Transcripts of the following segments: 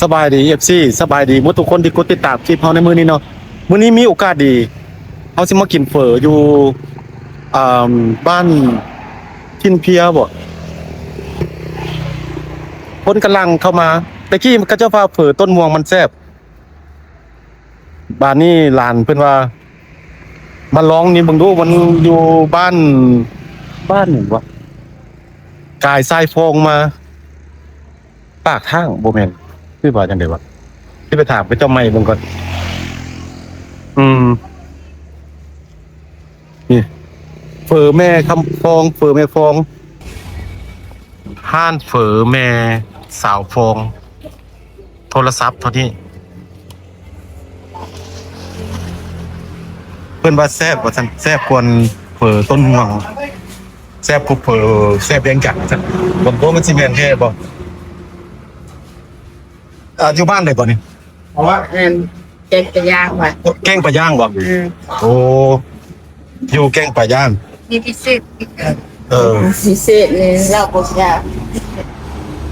ສະບາຍດີ ເອັຟຊີ ສະບາຍດີໝົດທຸກຄົນທີ່ກົດຕິດຕາມຄລິບເຮົາໃນມື້ນີ້ເນາະ. ມື້ນີ້ມີໂອກາດດີ ເຮົາຊິມາກິນເຝີຢູ່ ອ່າ ບ້ານຖິ່ນເພຍບໍ? ຄົນກຳລັງເຂົ້າມາ. ແຕ່ກີ້ເຂົາເຈົ້າວ່າເຝີຕົ້ນມ່ວງມັນແຊບ. ບາດນີ້ຫຼານເພິ່ນວ່າ ມາລອງນີ້ເບິ່ງດູ ມັນຢູ່ບ້ານ ບ້ານຫຍັງວະ? ກາຍຊາຍຟອງມາ ປາກທາງ ບໍ່ແມ່ນ ຄືວ່າຈັ່ງໃດວະ? ຊິໄປຖາມເຂົາເຈົ້າໃໝ່ເບິ່ງກ່ອນ. ອືມ ນີ້ ເຝີແມ່ຄຳຟອງ ເຝີແມ່ຟອງ ຮ້ານເຝີແມ່ສາວຟອງ. ໂທລະສັບເທົ່ານີ້ ເພິ່ນວ່າແຊບວ່າຊັ້ນ ແຊບກວ່າເຝີຕົ້ນມ່ວງ ແຊບກວ່າເຝີ ແຊບວຽງຈັນວ່າຊັ້ນ. ບໍ່ຮູ້ມັນຊິແມ່ນແທ້ບໍ່? ອ່າ ຢູ່ບ້ານໃດເກາະນີ້? ເພາະວ່າແມ່ນ ແກ້ງປາຍ່າງວ່າ ແກ້ງປາຍ່າງບໍ່? ອືມ ໂອ້ ຢູ່ແກ້ງປາຍ່າງ ມີພິເສດ ເອີ ພິເສດນີ້ເຫຼົ້າບອງຢາ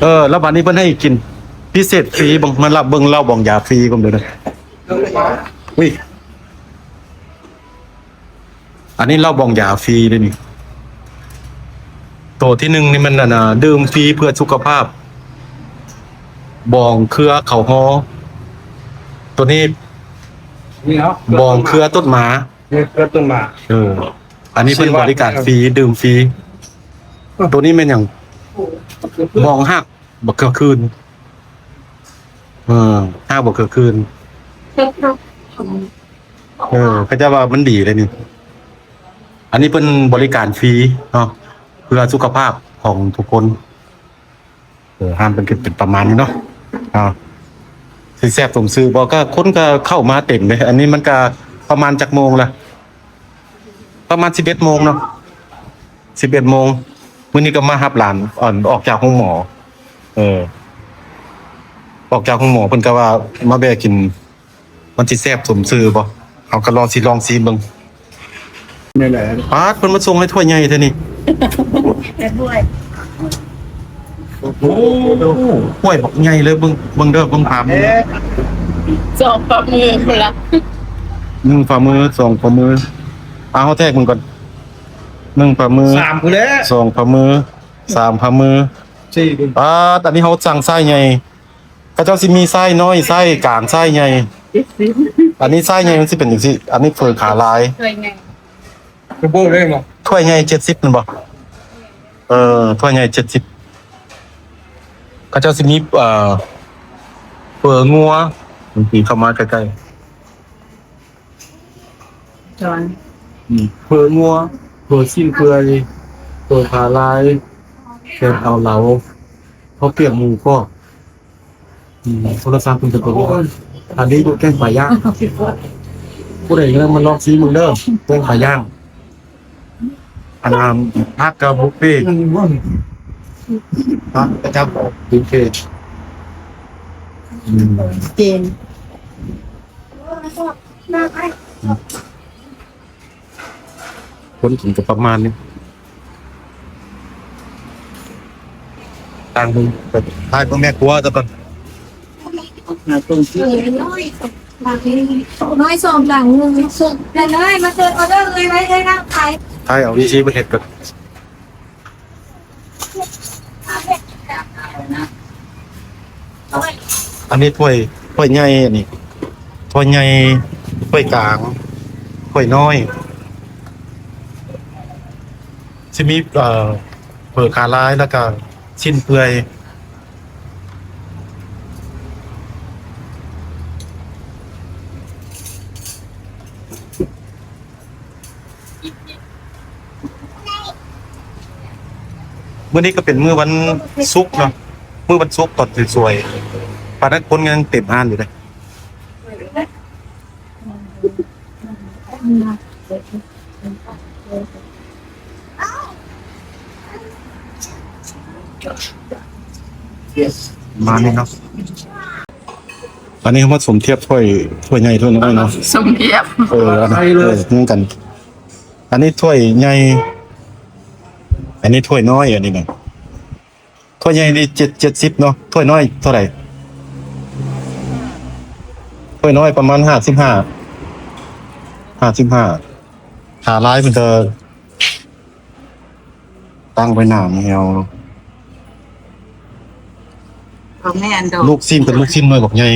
ເອີ ແລ້ວບາດນີ້ເພິ່ນໃຫ້ກິນພິເສດຟຣີ. ເບິ່ງ ມາຮັບເບິ່ງເຫຼົ້າບອງຢາຟຣີກ່ອນເດີ. ອຸ້ຍ ອັນນີ້ເຫຼົ້າບອງຢາຟຣີເດ້ນີ້. ໂຕທີໜຶ່ງນີ້ມັນ ອັນນ່າ ດື່ມຟຣີເພື່ອສຸຂະພາບ ບອງເຄືອເຂົ້າຫໍ່. ໂຕນີ້ ນີ້ເນາະ ບອງເຄືອຕົ້ນໝາ ເຄືອຕົ້ນໝາ. ເອີ ອັນນີ້ເພິ່ນບໍລິການຟຣີ ດື່ມຟຣີ. ໂຕນີ້ແມ່ນຫຍັງ? ບອງຮາກບັກເຂືອຂືນ. ເອີ ຮາກບັກເຂືອຂືນ. ເອີ ເຂົາເຈົ້າວ່າມັນດີເດ້ນີ້. ອັນນີ້ເພິ່ນບໍລິການຟຣີເນາະ ເພື່ອສຸຂະພາບຂອງທຸກຄົນ. ເອີ ຮ້ານເພິ່ນກໍເປັນປະມານນີ້ເນາະ. ເອົາ ຊິແຊບສົມຊື່ບໍ່? ກໍຄົນກໍເຂົ້າມາເຕັມເດ້. ອັນນີ້ມັນກໍປະມານຈັກໂມງລະ? ປະມານສິບເອັດໂມງເນາະ ສິບເອັດໂມງ. ມື້ນີ້ກໍມາຮັບຫຼານ ອອກຈາກໂຮງໝໍ. ເອີ ອອກຈາກໂຮງໝໍເພິ່ນກໍວ່າມາແວ່ກິນ ມັນຊິແຊບສົມຊື່ບໍ່? ເຮົາກໍລອງຊິລອງຊີມເບິ່ງ. ນີ້ແຫຼະ ປາດ ເພິ່ນມາສົ່ງໃຫ້ຖ້ວຍໃຫຍ່ແທ້ນີ້. ແມ່ນດ້ວຍ ໂອ້ ຖ້ວຍບັກໃຫຍ່ເລີຍ. ເບິ່ງ ເບິ່ງເດີ ເບິ່ງຝ່າມື ສອງຝ່າມືພຸ້ນລະ ໜຶ່ງຝ່າມື ສອງຝ່າມື. ເອົາ ເຮົາແທກເບິ່ງກ່ອນ ໜຶ່ງຝ່າມື ສາມພຸ້ນແຫຼະ ສອງຝ່າມື ສາມຝ່າມື ສີ່. ປາດ ອັນນີ້ເຮົາສັ່ງໄຊໃຫຍ່. ເຂົາເຈົ້າຊິມີໄຊນ້ອຍ ໄຊກາງ ໄຊໃຫຍ່. ອັນນີ້ໄຊໃຫຍ່ມັນຊິເປັນຈັ່ງຊີ້. ອັນນີ້ເຝີຂາລາຍ ຖ້ວຍໃຫຍ່ ຄືບໍ່ເລີຍເນາະ. ຖ້ວຍໃຫຍ່ເຈັດສິບແມ່ນບໍ່? ເອີ ຖ້ວຍໃຫຍ່ເຈັດສິບ. ເຂົາເຈົ້າຊິມີ ເອີ ເຝີງົວ. ບາງທີເຂົ້າມາໃກ້ໆ ຈອນ ອືມ ເຝີງົວ ເຝີຊີ້ນເປື່ອຍ ເຝີຂາລາຍ ແກງເອົາເຫຼົາ ເຂົ້າປຽກໝູກອບ. ອືມ ໂທລະສັບເພິ່ນກໍຕົກ. ອັນນີ້ຢູ່ແກ້ງປາຍ່າງ. ຜູ້ໃດກໍມາລອງຊີມເບິ່ງເດີ ແກ້ງປາຍ່າງ. ອັນນັ້ນຜັກກະບຸບເປ້ ຜັກກະຈັບໂອເຄ. ອືມ ເກນ ຄົນກິນກໍປະມານນີ້. ຕ່າງເບິ່ງ ໄປຖ່າຍເບິ່ງແມ່ຄົວຊະກ່ອນ. ນ້ອຍສອງຫຼັງ ໜຶ່ງ ເອີຍ ມາເຊີນອໍເດີເອີຍ ໄວ້ເອີຍ ນາງຂາຍ. ຖ່າຍເອົາວິທີເພິ່ນເຮັດກ່ອນ. ອັນນີ້ຖ້ວຍ ຖ້ວຍໃຫຍ່ ອັນນີ້ຖ້ວຍໃຫຍ່ ຖ້ວຍກາງ ຖ້ວຍນ້ອຍ ຊິມີ ເອີ ເຝີຂາລາຍ ແລ້ວກະຊີ້ນເປື່ອຍ. ມື້ນີ້ກໍເປັນມື້ວັນສຸກເນາະ ມື້ວັນສຸກຕອນສວຍໆ ປານນັ້ນຄົນຍັງເຕັມຮ້ານຢູ່ເດ້. ປະມານນີ້ເນາະ. ອັນນີ້ເຮົາມາສົມທຽບຖ້ວຍ ຖ້ວຍໃຫຍ່ຖ້ວຍນ້ອຍເນາະ. ສົມທຽບ ເອີ ອັນນັ້ນ ເອີ ເອີ ຄືກັນ. ອັນນີ້ຖ້ວຍໃຫຍ່ ອັນນີ້ຖ້ວຍນ້ອຍ ອັນນີ້ນະ. ຖ້ວຍໃຫຍ່ນີ້ເຈັດ ເຈັດສິບເນາະ. ຖ້ວຍນ້ອຍເທົ່າໃດ? ຖ້ວຍນ້ອຍປະມານຫ້າສິບຫ້າ ຫ້າສິບຫ້າ ຖ້າຫຼາຍເພິ່ນກໍຕັ້ງໄວ້ໜ້າແຮວ. ບໍ່ແມ່ນດອກ ລູກຊີ້ນເປັນລູກຊີ້ນໜ່ວຍບັກໃຫຍ່.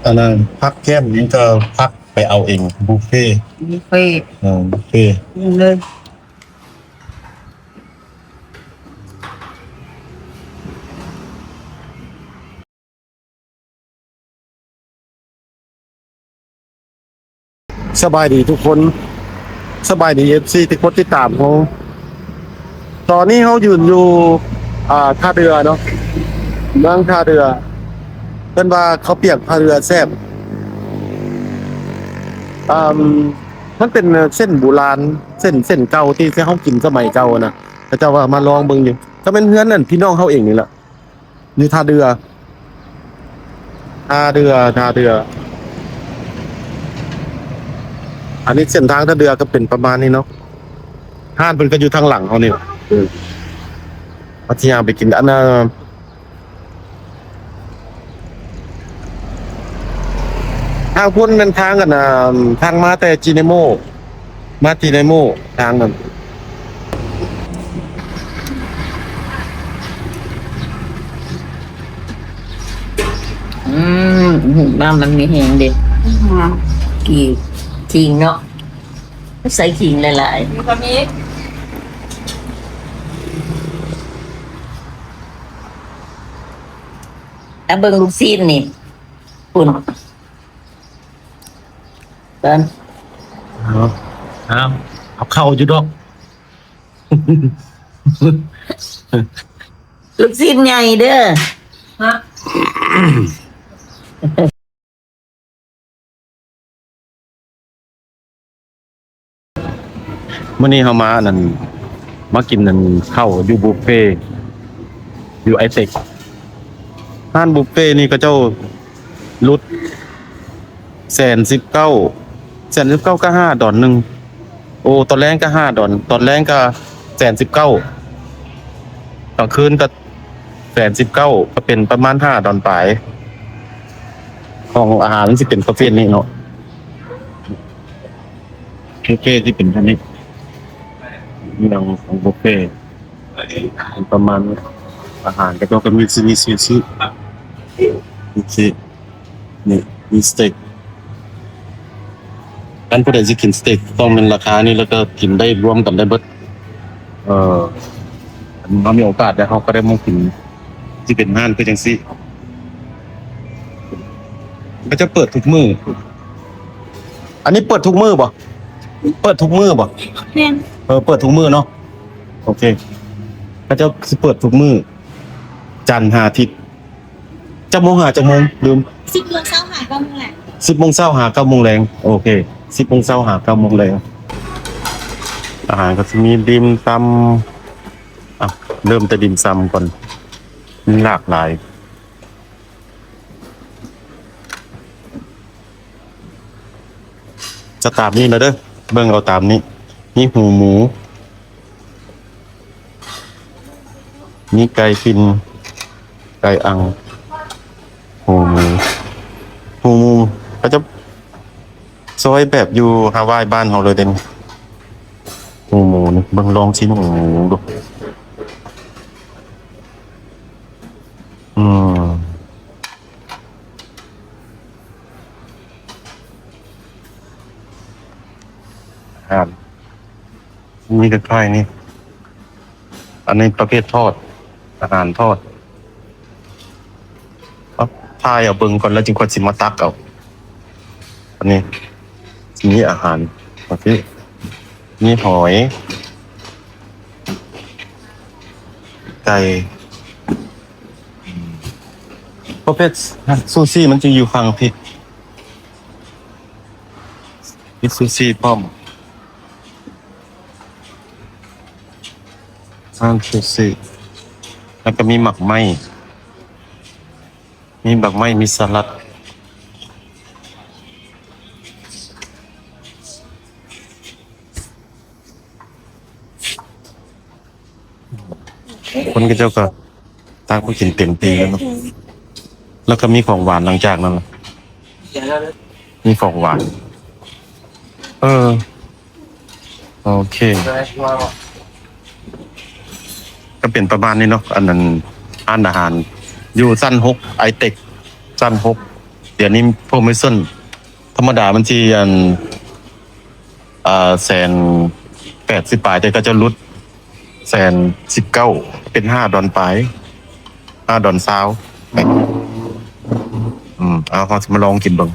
ອັນນັ້ນຜັກແກ້ມນີ້ກໍຜັກໄປເອົາເອງ ບຸບເຟ. ບຸບເຟ ເອີ ບຸບເຟ ກິນເລີຍ. ສະບາຍດີທຸກຄົນ ສະບາຍດີເອັຟຊີທີ່ກົດຕິດຕາມເຮົາ. ຕອນນີ້ເຮົາຢືນຢູ່ ອ່າ ທ່າເຮືອເນາະ ເມືອງທ່າເຮືອ. ເພິ່ນວ່າເຂົ້າປຽກທ່າເຮືອແຊບ. ອ່າ ມັນເປັນເສັ້ນບູຮານ ເສັ້ນ ເສັ້ນເກົ່າທີ່ເຮົາກິນສະໄໝເກົ່ານະ. ເຂົາເຈົ້າວ່າມາລອງເບິ່ງຢູ່ ກໍແມ່ນເຮືອນນັ້ນ ພີ່ນ້ອງເຮົາເອງນີ້ລະ. ຢູ່ທ່າເດື່ອ ທ່າເດື່ອ ທ່າເດື່ອ. ອັນນີ້ເສັ້ນທາງທ່າເດື່ອກໍເປັນປະມານນີ້ເນາະ. ຮ້ານເພິ່ນກໍຢູ່ທາງຫຼັງເຮົານີ້. ເອີ ວ່າຊິຍ່າງໄປກິນ ອັນນ່າ ທາງພຸ້ນແມ່ນທາງ ອັນນ່າ ທາງມາແຕ່ຈີເນໂມ. ມາທີ່ໃນໝູ່ທາງນັ້ນ. ອືມ ນ້ຳມັນມີແຮງເດ້. ອືມ ກີ່ ຂີງເນາະ ໃສ່ຂີງຫຼາຍໆ. ມີກໍມີ. ອ່ະ ເບິ່ງລູກຊີ້ນນີ້ ພຸ້ນ. ເອີ ເອົາ ເອົາ ເອົາເຂົ້າຢູ່ດອກ. ລູກຊີ້ນໃຫຍ່ເດີ. ຮະ ມື້ນີ້ເຮົາມາອັນນັ້ນ ມາກິນອັນເຂົ້າຢູ່ບຸບເຟຢູ່ໄອເຕັກ. ຮ້ານບຸບເຟນີ້ເຂົາເຈົ້າຫຼຸດແສນສິບເກົ້າ ແສນສິບເກົ້າກໍຫ້າດອນໜຶ່ງ. ໂອ້ ຕອນແລງກໍຫ້າດອນ ຕອນແລງກໍແສນສິບເກົ້າ ກາງຄືນກໍແສນສິບເກົ້າ ກໍເປັນປະມານຫ້າດອນປາຍ ຂອງອາຫານມັນຊິເປັນປະເພດນີ້ເນາະ. ບຸບເຟທີ່ເປັນອັນນີ້ ເລື່ອງຂອງບຸບເຟ ປະມານອາຫານກະເຈົ້າກະມີຊິມີຊີຊິ ມີຊິ ນີ້ມີສະເຕັກ. ຄັນຜູ້ໃດຊິກິນສະເຕັກຕ້ອງແມ່ນລາຄານີ້ ແລ້ວກະກິນໄດ້ລວມກັນໄດ້ເບິດ. ເອີ ອັນເຮົາມີໂອກາດໄດ້ ເຮົາກະໄດ້ມາກິນ ຊິເປັນຮ້ານຄືຈັ່ງຊີ້. ເຂົາເຈົ້າເປີດທຸກມື້. ອັນນີ້ເປີດທຸກມື້ບໍ່? ເປີດທຸກມື້ບໍ່? ແມ່ນ. ເອີ ເປີດທຸກມື້ເນາະ. ໂອເຄ ເຂົາເຈົ້າຊິເປີດທຸກມື້ ຈັນຫາທິດ. ຈັກໂມງຫາຈັກໂມງ? ລືມ. ສິບໂມງເຊົ້າຫາເກົ້າໂມງແລງ. ສິບໂມງເຊົ້າຫາເກົ້າໂມງແລງ. ໂອເຄ ສິບໂມງເຊົ້າຫາເກົ້າໂມງແລງ. ອາຫານກະຊິມີດິ່ມຊຳ ອ່ະ ເລີ່ມແຕ່ດິ່ມຊຳກ່ອນ ມີຫຼາກຫຼາຍ. ຈະຕາມນີ້ລະເດີ ເບິ່ງເອົາຕາມນີ້. ມີຫູໝູ ມີໄກ່ປິ່ນ ໄກ່ອັ່ງ ຫູໝູ ຫູໝູ ເຂົາຈະຊອຍແບບຢູ່ຮາວາຍບ້ານເຮົາເລີຍເດ້. ຫູໝູນີ້ ເບິ່ງລອງຊິນຫູໝູດູ. ອືມ ອາຫານມີແຕ່ໄຂ່ນີ້ ອັນນີ້ປະເພດທອດ ອາຫານທອດ. ເອົາ ຖ່າຍເອົາເບິ່ງກ່ອນ ແລ້ວຈຶ່ງຄ່ອຍຊິມາຕັກເອົາ. ອັນນີ້ມີອາຫານປະເພດ ມີຫອຍ ໄກ່ ປະເພດຊູຊີມັນຈະຢູ່ຝັ່ງພີ້ ມີຊູຊີພ້ອມ ຮ້ານຊູຊີ ແລ້ວກະມີໝາກໄມ້ ມີໝາກໄມ້ ມີສະຫຼັດ. ຄົນເຂົາເຈົ້າກະຕັກມາກິນເຕັມຕີແລ້ວເນາະ ແລ້ວກະມີຂອງຫວານຫຼັງຈາກນັ້ນລະ. ມີຂອງຫວານ ເອີ ໂອເຄ ກໍເປັນປະມານນີ້ເນາະ. ອັນນັ້ນຮ້ານອາຫານຢູ່ຊັ້ນຫົກ ໄອເຕັກ ຊັ້ນຫົກ ດຽວນີ້ໂປຣໂມຊັນ ທຳມະດາມັນຊິອັນ ອ່າ ແສນແປດສິບປາຍ ແຕ່ເຂົາເຈົ້າຫຼຸດແສນສິບເກົ້າ ເປັນຫ້າດອນປາຍ ຫ້າດອນຊາວ. ອືມ ເອົາ ເຮົາຊິມາລອງກິນເບິ່ງ.